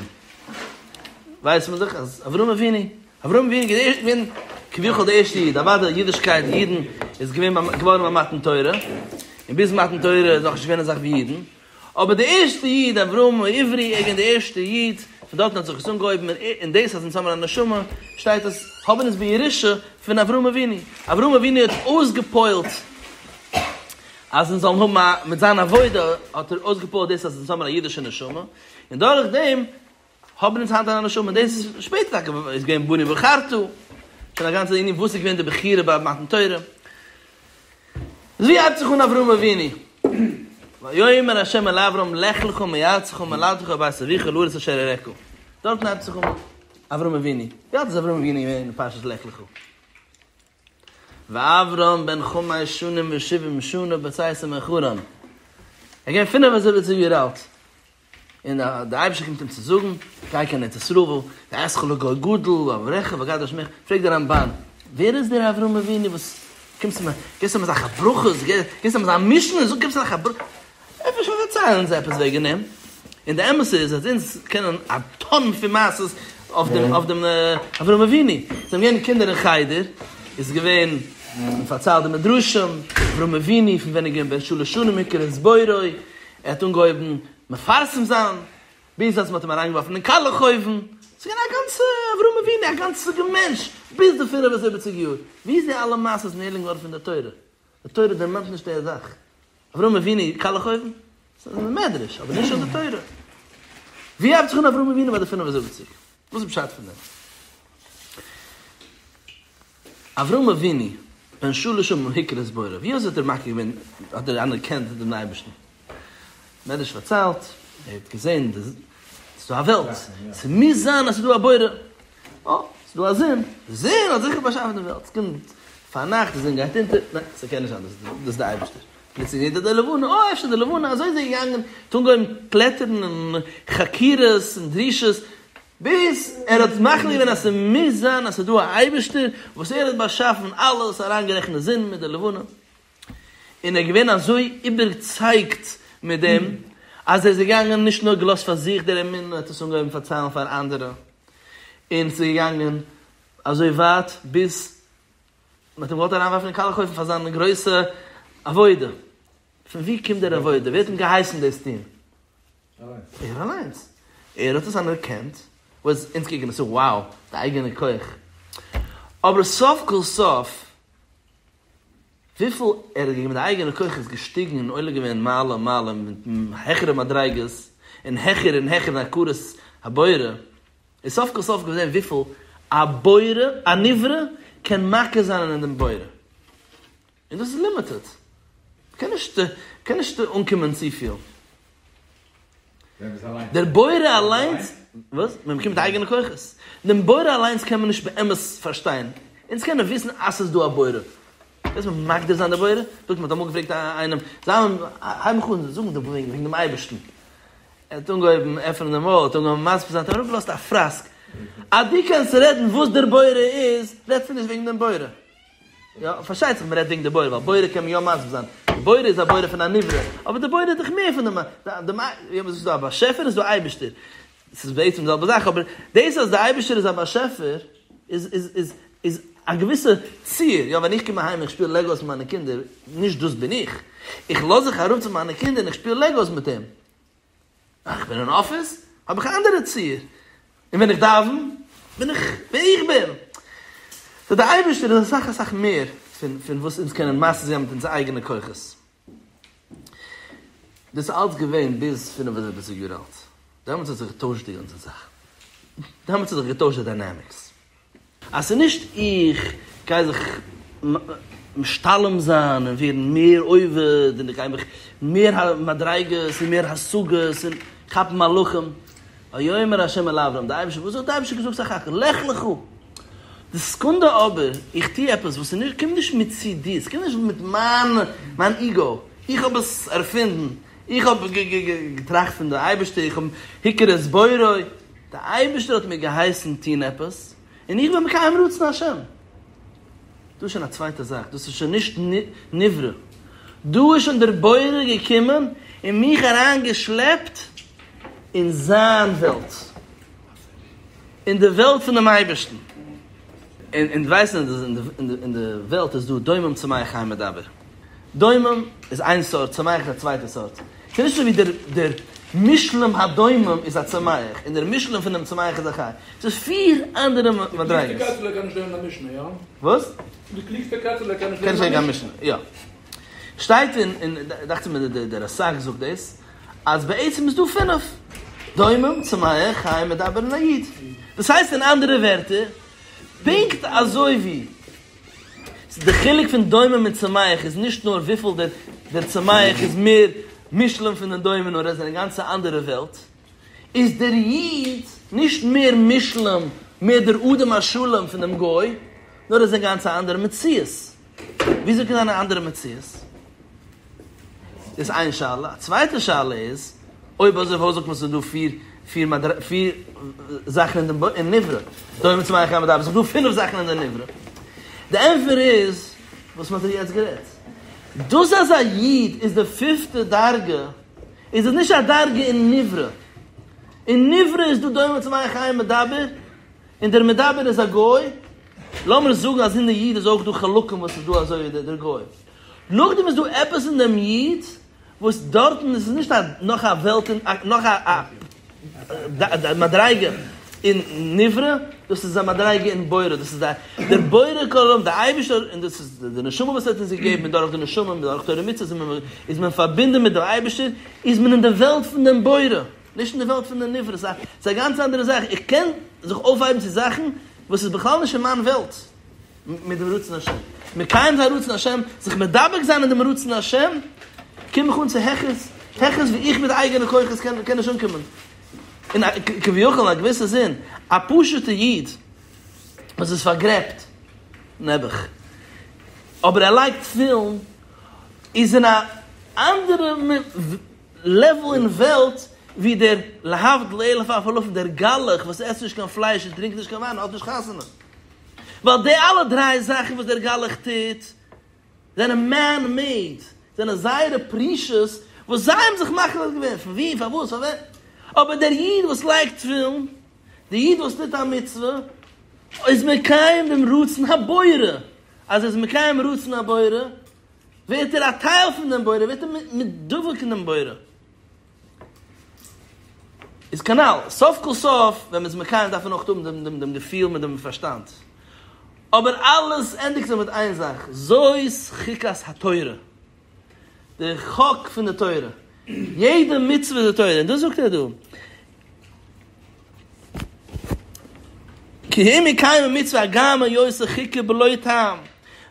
ווייסט מען דאך אז אברהם אבינו, אברהם אבינו איז געווען כביכול די ערשטע איד, אוודאי אידישקייט, אידן איז געווען געווארן ביי מתן תורה, און ביז מתן תורה איז נאכנישט געווען אזאך ווי אידן, אבער די ערשטע איד אברהם העברי איז געווען די ערשטע איד, פון דארטן האט זיך עס אנגעהויבן, און דאס אז אונז האבן א נשמה, שטייט עס, האבן אונז בירושה פון אברהם אבינו, אברהם אבינו האט אויסגעפועלט אז אונז זאלן האבן א, מיט זיין עבודה האט ער אויסגעפועלט דאס אז אונז האבן א אידישע נשמה, און דורך דעם האבן אונז היינט א נשמה, דאס איז שפעטער טאקע איז געווען בנו בחרת, שוין א גאנצע ענין וואס איז געווען די בחירה ביי מתן תורה. איז ווי הייבט זיך אן אברהם אבינו? ויאמר ה' אל אברהם לך לך מארצך וממולדתך ומבית אביך אל הארץ אשר אראך. דארטן הייבט זיך אן אברהם אבינו. ווי אלט איז אברהם אבינו געווען אין פרשת לך לך? ואברהם בן חמש שנים ושבעים שנה בצאתו מחרן, ער איז געווען 75 יאר אלט, און דער אייבערשטער קומט אים צו זאגן, גיי קיין ארץ ישראל, ואעשך לגוי גדול, ואברכך ואגדלה שמך, פרעגט דער רמב"ן, ווער איז דער אברהם אבינו וואס קומסט אים, גיבסט אים אזעלכע ברכות, גיבסט אים אזא משנה, זאג גיבסט אזעלכע ברכות, אפשר פארציילן זיי עפעס וועגן אים, און די אמת איז אז אונז קענען א טאן פון מעשות אויף דעם אויף דעם אברהם אבינו, זענען געווען קינדער אין חדר, איז געווען מען פארציילט די מדרשים, אברהם אבינו פון ווען ער איז געווען בן שלש שנים הכיר את בוראו, ער האט אנגעהויבן מפרסם זיין, ביז אז מען האט אים אריינגעווארפן אין קאלעך אויוון, ס'איז געווען א גאנצע אברהם אבינו, א גאנצע מענטש, ביז די 75 יאר, ווי איז די אלע מעשות נעלם געווארן פון די תורה? די תורה דערמאנט נישט די זאך. אברהם אבינו קאלעך אויוון? ס'איז אין מדרש, אבער נישט אין די תורה. ווי הייבט זיך אן אברהם אבינו ביי די 75? וואס איז פשט פון דעם? אברהם אבינו, בן שלש שנים הכיר את בוראו, ווי אזוי האט ער מכיר געווען, האט ער אנערקענט דעם אייבערשטן? מדרש פארציילט, ער האט געזען, ס'איז דא א וועלט, ס'מוז זיין אז ס'איז דא א בורא. אה, ס'איז דא א זון, די זון האט זיכער באשאפן די וועלט, ס'קומט פארנאכט, די זון גייט אונטער, ניין, ס'קען נישט זיין, דאס איז די אייבערשטער. פלוצלינג זעט ער די לבנה, אה, אפשר די לבנה, אזוי איז ער געגאנגען, האט אנגעהויבן קלעטערן און חקירות און דרישות, ביז ער האט מחליט געווען אז ס'מוז זיין אז ס'איז דא א אייבערשטער וואס ער האט באשאפן אלעס, אריינגערעכנט די זון מיט די לבנה. און ער איז געווען אזוי איבערצייגט מיט דעם, אז ער איז געגאנגען נישט נאר געלאזט פאר זיך דער אמונה, ער האט עס אנגעהויבן פארציילן פאר אנדערע, און ס'איז געגאנגען אזוי ווייט ביז מ'האט אים געוואלט אריינווארפן אין קאלעך אויוון פאר זיין גרויסע עבודה. פון וואו קומט דער עבודה? ווער האט אים געהייסן דאס טון? ער אליינס. ער האט עס אנערקענט, וואס אונז קוקן עס אן, wow, די אייגענע כח. אבער סוף כל סוף, וויפיל ער האט געגעבן די אייגענע כח איז געשטיגן און עולה געווען מעלה מעלה מיט העכערע מדריגות און העכער און העכער אין הכרת הבורא, איז סוף כל סוף געווען וויפיל א בורא, א נברא, קען מכיר זיין אין דעם בורא. און דאס איז limited. מ'קען נישט, מ'קען נישט אנקומען צופיל. דער בורא אליינס, וואס? מען באקומט אייגענע כוחות. דעם בורא אליינס קען מען נישט באמת פארשטיין. אונז קענען וויסן אז ס'איז דא א בורא. קענסט מיר מגדיר זיין דער בורא? זאגט מען האט אמאל געפרעגט איינעם, זיי הייב מיך אן זאגן וועגן דעם אייבערשטן. ער האט אנגעהויבן עפענען דעם מויל, האט אנגעהויבן מסביר זיין, האט אים אראפגעלאזט א פראסק. אז דו קענסט רעדן וואס דער בורא איז, רעדסטו נישט וועגן דעם בורא. יא, פארשטייט זיך מ'רעדט וועגן די בורא, ווייל בורא קען מען יא מסביר זיין. די בורא איז א בורא פון א נברא, אבער די בורא איז דאך מער פון דעם, יא, ס'איז דא א באשעפער און ס'איז דא א אייבערשטער. ס'איז בעצם די זעלבע זאך, אבער דאס אז די אייבערשטער איז א באשעפער, איז איז איז איז א געוויסע ציור. יא, ווען איך קום אהיים און איך שפיל Legos מיט מיינע קינדער, נישט דאס בין איך. איך לאז זיך אראפ צו מיינע קינדער און איך שפיל Legos מיט אים. איך בין אין אפיס, האב איך א אנדערע ציור. און ווען איך דאווען בין איך ווער איך בין. סאו דער אייבערשטער איז אסאך אסאך מער פון פון וואס אונז קענען משיג זיין מיט אונזער אייגענע כוחות. דאס איז אלץ געווען ביז 75 יאר אלט. דעמאלטס האט זיך געטוישט די גאנצע זאך. דעמאלטס האט זיך געטוישט די dynamics. אז ס'איז נישט איך גיי זיך משתלם זיין און ווערן מער עובד און איך גיי מיך מער מדריגות און מער השגות און כאפן מלאכים. ויאמר ה' אל אברהם, די אייבערשטער, וואס האט די אייבערשטער געזאגט סך הכל? לך לך! די סעקונדע אבער איך טו עפעס וואס איז נישט, קומט נישט מצידי, עס קומט נישט מיט מיין מיין ego, איך האב עס ערפינדן, איך האב געטראכט פון די אייבערשטער, איך האב הכיר את בוראי, דער אייבערשטער האט מיר געהייסן טון עפעס, און איך בין מקיים רצון השם. דאס איז שוין א צווייטע זאך, דאס איז שוין נישט נברא. דא איז שוין דער בורא געקומען און מיך אריין געשלעפט אין זיין וועלט, אין די וועלט פון דעם אייבערשטן. און און ווייסט אין די וועלט איז דא דומם צומח חי מדבר. דומם איז איין סארט, צומח איז א צווייטע סארט. ס'איז נישט אזוי ווי דער דער מושלם הדומם איז א צומח, און דער מושלם פון דעם צומח איז א חי. ס'איז פיר אנדערע מדריגות. די קלוגסטע קעצעלע קען נישט לערנען א משנה, יא? וואס? די קלוגסטע קעצעלע קען נישט לערנען א משנה. יא. שטייט אין אין דאכט זיך מיר דער רס"ג זאגט דאס, אז בעצם איז דא פינף, דומם, צומח, חי, מדבר און א איד. דאס הייסט אין אנדערע ווערטער, פונקט אזוי ווי די חילוק פון דומם מיט צומח איז נישט נאר וויפיל דער דער צומח איז מער מושלם פון דעם דומם נאר ער איז אין א גאנצע אנדערע וועלט, איז דער איד נישט מער מושלם מער דער אדם השלם פון דעם גוי, נאר ער איז א גאנצע אנדערע מציאות. וויאזוי קען זיין א אנדערע מציאות? דאס איז איין שאלה. א צווייטע שאלה איז, אויב אזוי פארוואס זאגט מען ס'איז דא פיר פיר מדר פיר זאכן אין דעם אין נברא? דומם צומח חי מדבר, ס'איז דא פינף זאכן אין די נברא. די ענטפער איז, וואס מ'האט יעצט גערעדט. דאס אז א איד איז די פיפטע דרגה, איז עס נישט א דרגה אין נברא. אין נברא איז דא דומם צומח חי מדבר, און דער מדבר איז א גוי. לאמיר זאגן אז אין די איד איז אויך דא חלקים וואס איז דא אזוי ווי דער גוי. נאכדעם איז דא עפעס אין דעם איד וואס דארטן איז עס נישט א נאך א וועלט אין נאך א א מדריגה אין נברא, דאס איז א מדריגה אין בורא, דאס איז דער בורא כל עולם, דער אייבערשטער, און דאס איז די נשמה וואס ער האט אונז געגעבן, און דורך די נשמה און דורך תורה ומצוות איז מען איז מען פארבינדען מיט דעם אייבערשטער, איז מען אין די וועלט פון דעם בורא, נישט אין די וועלט פון די נברא, ס'איז א גאנץ אנדערע זאך, איך קען זיך אויפהייבן צו זאכן וואס איז בכלל נישט אין מיין וועלט. מיט דעם רצון השם, מקיים זיין רצון השם, זיך מדבק זיין אין דעם רצון השם, קום איך אן צו העכערס, העכערס ווי איך מיט אייגענע כוחות קען קען נישט אנקומען. און כביכול אין א געוויסע זין, א פשוט'ע איד וואס איז פארגרעבט, נעבעך, אבער ער לייגט תפילין, איז אין א אנדערע level אין וועלט ווי דער להבדיל אלף אלפי אלפים דער גלח וואס עסט נישט קיין פלייש און טרינקט נישט קיין וויין און האט נישט חתונה. ווייל די אלע דריי זאכן וואס דער גלח טוט זענען man made, זענען זייערע פרישות וואס זיי האבן זיך מחליט געווען פון ווי, פארוואס, פאר ווען. אבער דער איד וואס לייגט תפילין, דער איד וואס טוט א מצוה, איז מקיים דעם רצון הבורא. אז ער איז מקיים רצון הבורא, ווערט ער א טייל פון דעם בורא, ווערט ער מדובק אין דעם בורא. איז כנ"ל, סוף כל סוף ווען מ'איז מקיים דארף מען אויך האבן דעם דעם דעם געפיל מיט דעם פארשטאנד. אבער אלעס ענדיגט זיך מיט איין זאך, זאת חוקת התורה. די חוק פון די תורה. יעדע מצוה איז די תורה. און דאס זאגט ער דא. כי אם יקיים המצוה הגם היותה חוקה בלא טעם,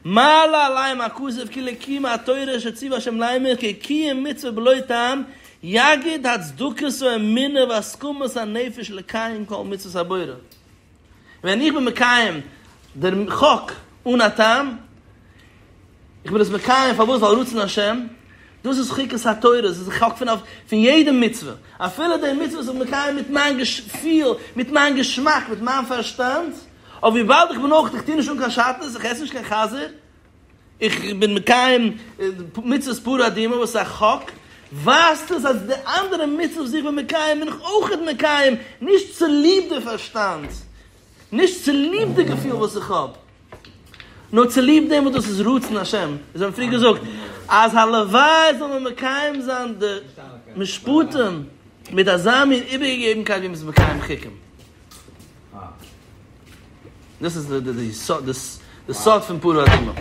מעלה עליהם הכתוב כאילו קיימו התורה שציווה השם לאמר כי קיום מצוה בלא טעם יגיד הצדקת האמונה והסכמת הנפש לקיים כל מצוות הבורא. ווען איך בין מקיים דער חוק אן א טעם, איך בין עס מקיים פארוואס? ווייל רצון השם, דאס איז חוקת התורה, דאס איז חוק פון פון יעדע מצוה, אפילו די מצוה וואס איך בין מקיים מיט מיין געפיל, מיט מיין געשמאק, מיט מיין פארשטאנד, אבער וויבאלד איך בין אויך, איך טו נישט אן קיין שעטנז, איך עס נישט קיין חזיר, איך בין מקיים מצוות פרה אדומה וואס איז א חוק, ווייזט עס אז די אנדערע מצוות וואס איך בין מקיים בין איך אויכעט מקיים, נישט צוליב די פארשטאנד, נישט צוליב די געפיל וואס איך האב, נאר צוליב דעם וואס דאס איז רצון השם. אזוי האבן פריער געזאגט, אז הלוואי זאל מען מקיים זיין די משפטים מיט אזא מין איבערגעגעבנקייט ווי מען איז מקיים חוקים. דאס איז די די די סוד פון פרה אדומה.